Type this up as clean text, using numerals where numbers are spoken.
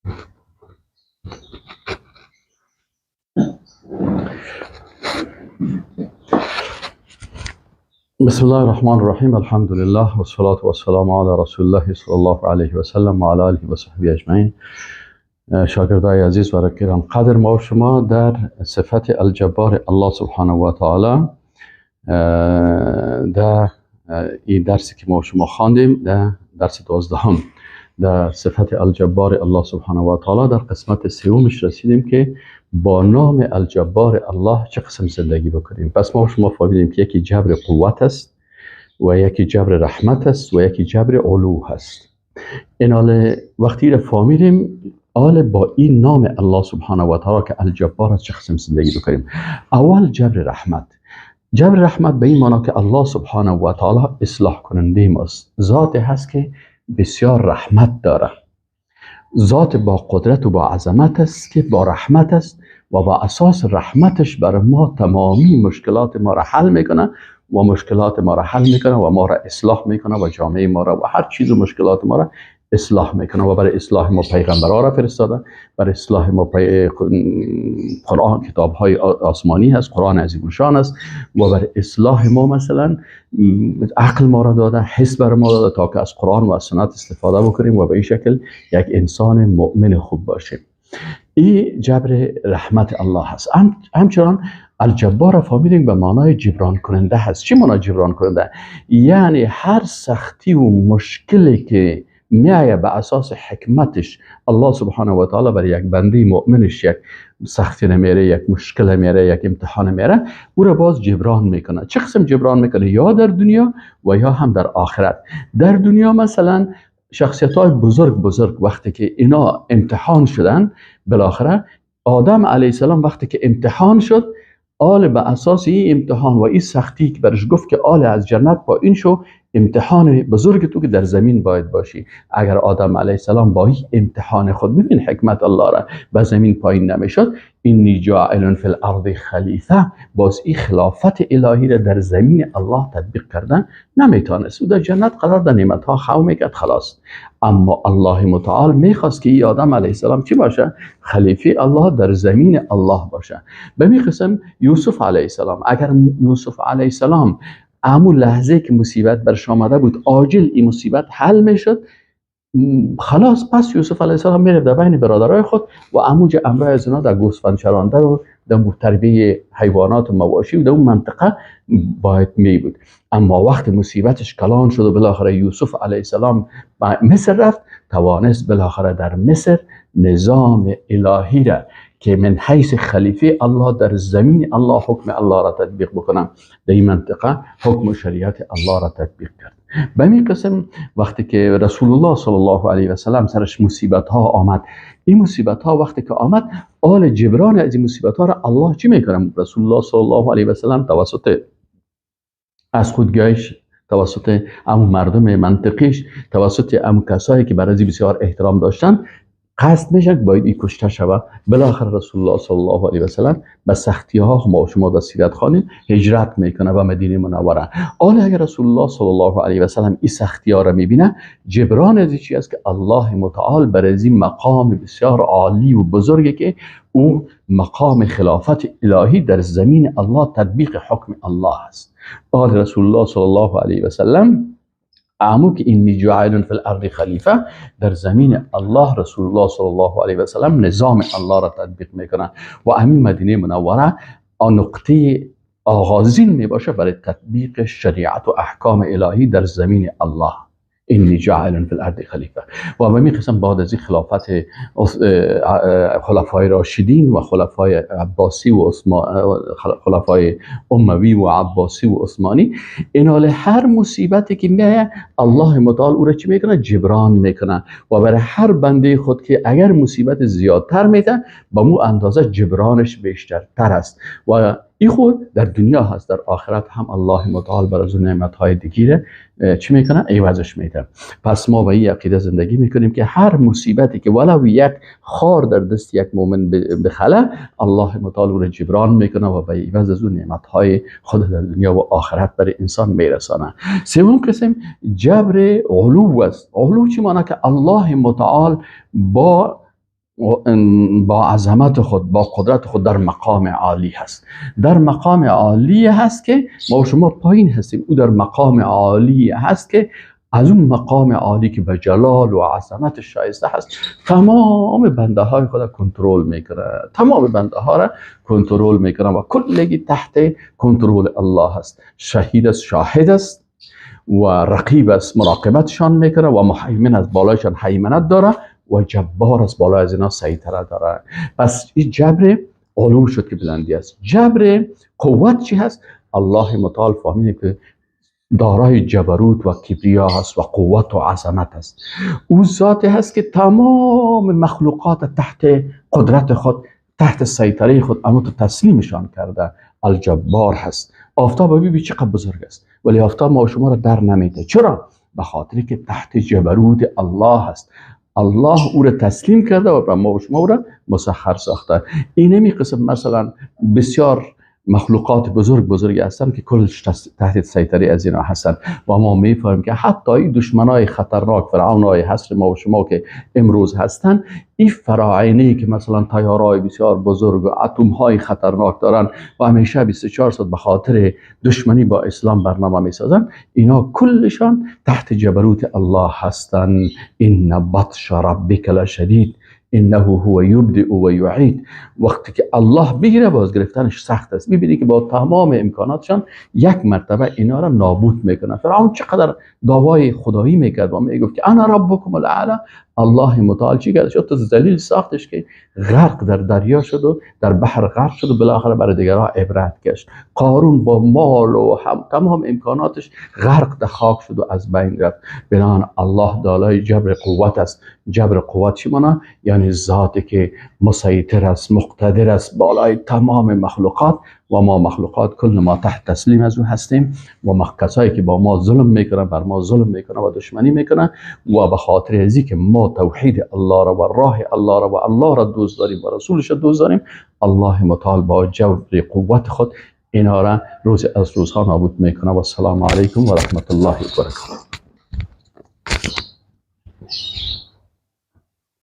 بسم الله الرحمن الرحیم. الحمد لله و الصلاة و السلام علی رسول الله صلی الله علیه و سلم و علی آله و صحبه اجمعین. شاگردای عزیز و گران قدر، ما و شما در صفت الجبار الله سبحانه و تعالی در این درسی که ما و شما خواندیم، در درس 12 در صفت الجبار الله سبحانه و تعالی، در قسمت سومش رسیدیم که با نام الجبار الله چه قسم زندگی بکنیم. پس ما شما فهمیدیم که یکی جبر قوت است و یکی جبر رحمت است و یکی جبر علو هست. این حال وقتی را فهمیدیم، حال با این نام الله سبحانه و تعالی که الجبار است چه قسم زندگی بکنیم. اول جبر رحمت. جبر رحمت به این معنا که الله سبحانه و تعالی اصلاح کننده ماست، ذات هست که بسیار رحمت داره، ذات با قدرت و با عظمت است که با رحمت است و با اساس رحمتش برای ما تمامی مشکلات ما را حل میکنه و مشکلات ما را حل میکنه و ما را اصلاح میکنه و جامعه ما را و هر چیز و مشکلات ما را اصلاح میکنه و برای اصلاح ما پیغمبرها را فرستاده، برای اصلاح ما قرآن، کتاب های آسمانی هست، قرآن عظیم الشان است و برای اصلاح ما مثلا عقل ما را داده، حس بر ما داده تا که از قرآن و از سنت استفاده بکنیم و به این شکل یک انسان مؤمن خوب باشیم. این جبر رحمت الله هست. همچنان الجبار را فهمیدیم به معنای جبران کننده هست. چی معنای جبران کننده؟ یعنی هر سختی و مشکلی که میایه به اساس حکمتش الله سبحانه و تعالی برای یک بنده مؤمنش یک سختی نمیره، یک مشکل میره، یک امتحان میره، او را باز جبران میکنه. چه قسم جبران میکنه؟ یا در دنیا و یا هم در آخرت. در دنیا مثلا شخصیت های بزرگ بزرگ وقتی که اینا امتحان شدن، بالاخره آدم علیه السلام وقتی که امتحان شد، آل به اساس این امتحان و این سختی که برش گفت که آل از جنت پایین شو، امتحان بزرگ تو که در زمین باید باشی. اگر آدم علیه السلام با این امتحان خود، ببین حکمت الله را، به زمین پایین نمیشد، انی جاعل فی الارض خلیفه، باز این خلافت الهی را در زمین الله تطبیق کردن نمیتونست. او در جنت قرار در نعمت ها خو میکرد خلاص. اما الله متعال میخواست که این آدم علیه السلام چی باشه؟ خلیفه الله در زمین الله باشه. به می قسم یوسف علیه السلام، اگر یوسف علیه السلام همون لحظه که مصیبت برش آمده بود عاجل این مصیبت حل میشد خلاص، پس یوسف علیه السلام میره در بین برادرای خود و اموج امرای از اینا در گوسفند چرانده و در تربیه حیوانات و مواشی و در اون منطقه باید می بود. اما وقت مصیبتش کلان شد و بالاخره یوسف علیه السلام به مصر رفت، توانست بالاخره در مصر نظام الهی را که من حیث خلیفه الله در زمین الله حکم الله را تطبیق بکنم، در این منطقه حکم و شریعت الله را تطبیق کرد. به این قسم وقتی که رسول الله صلی الله علیه و سلم سرش مصیبت ها آمد، این مصیبت ها وقتی که آمد، آل جبران از این مصیبت ها را الله چی میکنه؟ رسول الله صلی الله علیه و سلم توسط از خودگاهش، توسط امو مردم منطقیش، توسط امو کسایی که برای بسیار احترام داشتن، قصد میشه که باید این کشته شود. بالاخره رسول الله صلی الله علیه و سلم به سختی ها ما شما در سیرت خوانیم هجرت میکنه به مدینه منوره. حالا اگر رسول الله صلی الله علیه و سلم این سختی ها را میبینه، جبران از چی است که الله متعال بر از این مقام بسیار عالی و بزرگی که او مقام خلافت الهی در زمین الله تطبیق حکم الله است. آل رسول الله صلی الله علیه و سلم امو که انی جاعل فی الارض خلیفه، در زمین الله رسول الله صلی الله علیه و سلم نظام الله را تطبیق میکنه و همین مدینه منوره آن نقطه آغازین میباشه برای تطبیق شریعت و احکام الهی در زمین الله. انی جاعل فی الارض خلیفه. و به همین قسم بعد از این خلافت خلفای راشدین و خلفای عباسی و خلفای اموی و عباسی و عثمانی، این حال هر مصیبتی که میایه الله متعال او را چی میکنه؟ جبران میکنه و برای هر بنده خود که اگر مصیبت زیادتر میده، به مو اندازه جبرانش بیشترتر است. و این خود در دنیا هست، در آخرت هم الله متعال بر از اون نعمت‌های دیگه چی میکنه؟ عوضش میده. پس ما به این عقیده زندگی میکنیم که هر مصیبتی که ولو یک خار در دست یک مؤمن بخله، الله متعال او را جبران میکنه و به عوض از اون نعمت‌های خود در دنیا و آخرت برای انسان میرسانه. سوم قسم جبر علو است. علو چی معنی؟ که الله متعال با با عظمت خود، با قدرت خود در مقام عالی هست. در مقام عالی هست که ما و شما پایین هستیم. او در مقام عالی هست که از اون مقام عالی که به جلال و عظمت شایسته هست تمام بنده های خود کنترل میکنه، تمام بنده ها را کنترل میکنه و کلگی تحت کنترل الله هست. شهید است، شاهد است و رقیب است، مراقبتشان میکنه و مهیمن از بالایشان هیمنت داره و جبار است، بالای از اینا سیطره داره. پس این جبر علوم شد که بلندی است. جبر قوت چی هست؟ الله متعال فهمیده که دارای جبروت و کبریا هست و قوت و عظمت است. او ذاتی هست که تمام مخلوقات تحت قدرت خود، تحت سیطره خود، اما تو تسلیمشان کرده. الجبار هست. آفتاب ببین چقدر بزرگ است، ولی آفتاب ما شما را در نمیده. چرا؟ به خاطر که تحت جبروت الله هست. الله او را تسلیم کرده و بر ما و شما او را مسخر ساخته. اینمی قسم مثلا بسیار مخلوقات بزرگ بزرگی هستند که کلش تحت سیطره از اینا هستند و ما میفهمیم که حتی این دشمنای خطرناک، فرعونای حصر ما و شما که امروز هستند، این فراعنه که مثلا طیارهای بسیار بزرگ و اتم های خطرناک دارن و همیشه 24 ساعت به خاطر دشمنی با اسلام برنامه میسازن، اینا کلشان تحت جبروت الله هستند. ان بطش ربک لشدید انه هو یبدئ و یعید. وقتی که الله بگیره باز گرفتنش سخت است. میبینی که با تمام امکاناتشان یک مرتبه اینا را نابود میکنه. فرعون چقدر دعوای خدایی میکرد و میگفت که انا ربکم الاعلی، الله متعال چی کرد؟ شد تو ذلیل ساختش که غرق در دریا شد و در بحر غرق شد و بالاخره برای دیگرها عبرت گشت. قارون با مال و هم تمام امکاناتش غرق در خاک شد و از بین رفت. بنابراین الله دارای جبر قوت است. جبر قوت چی مانا؟ یعنی ذاتی که مسیطر است، مقتدر است بالای تمام مخلوقات و ما مخلوقات کل ما تحت تسلیم از او هستیم و کسایی که با ما ظلم میکنن، بر ما ظلم میکنن و دشمنی میکنن و به خاطر ازی که ما توحید الله را و راه الله را و الله را دوست داریم و رسولش را دوست داریم، الله متعال با جبر قوت خود اینا را روز از روزها نابود میکنه. و السلام علیکم و رحمت الله و برکاته.